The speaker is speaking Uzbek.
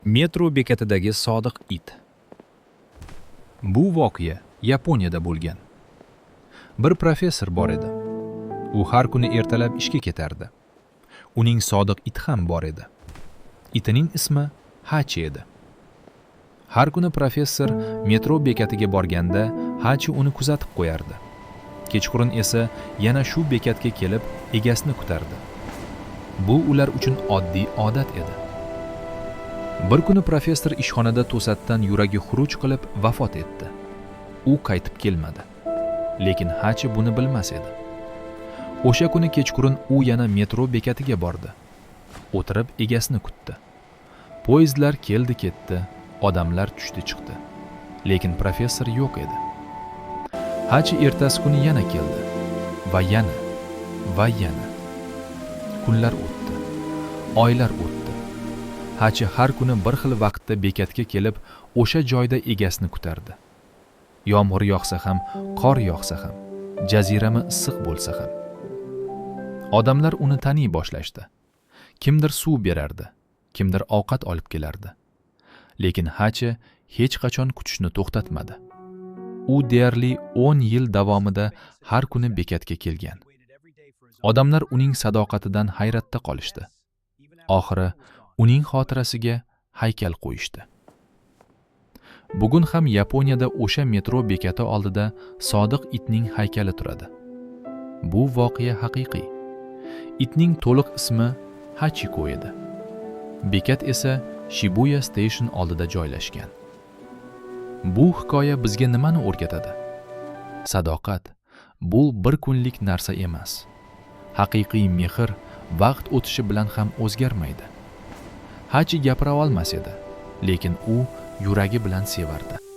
Metro bekatidagi sodiq it. Bu voqea Yaponiyada bo'lgan. Bir professor bor edi. U har kuni ertalab ishga ketardi. Uning sodiq iti ham bor edi. Itining ismi Hachi edi. Har kuni professor metro bekatiga borganda Hachi uni kuzatib qo'yardi. Kechqurun esa yana shu bekatga kelib egasini kutardi. Bu ular uchun oddiy odat edi. Bir kuni professor ishxonada to'satdan yuragi xuruj qilib vafot etdi. U qaytib kelmadi. Lekin Hachi buni bilmas edi. O'sha kuni kechqurun u yana metro bekatiga bordi. O'tirib egasini kutdi. Poyezdlar keldi ketdi, odamlar tushdi chiqdi. Lekin professor yo'q edi. Hachi ertasi kuni yana keldi va yana va yana. Kunlar o'tdi. Oylar o'tdi. Hachi har kuni bir xil vaqtda bekatga kelib, o'sha joyda egasini kutardi. Yomg'ir yog'sa ham, qor yog'sa ham, jazirama issiq bo'lsa ham. Odamlar uni taniy boshlashdi. Kimdir suv berardi, kimdir ovqat olib kelardi. Lekin Hachi hech qachon kutishni to'xtatmadi. U deyarli 10 yil davomida har kuni bekatga kelgan. Odamlar uning sadoqatidan hayratda qolishdi. Oxiri uning xotirasiga haykal qo'yishdi. Bugun ham Yaponiyada o'sha metro bekati oldida sodiq itning haykali turadi. Bu voqea haqiqiy. Itning to'liq ismi Hachiko edi. Bekat esa Shibuya Station oldida joylashgan. Bu hikoya bizga nimani o'rgatadi? Sadoqat bu bir kunlik narsa emas. Haqiqiy mehr vaqt o'tishi bilan ham o'zgarmaydi. Hachi gapira olmas edi, lekin u yuragi bilan sevardi.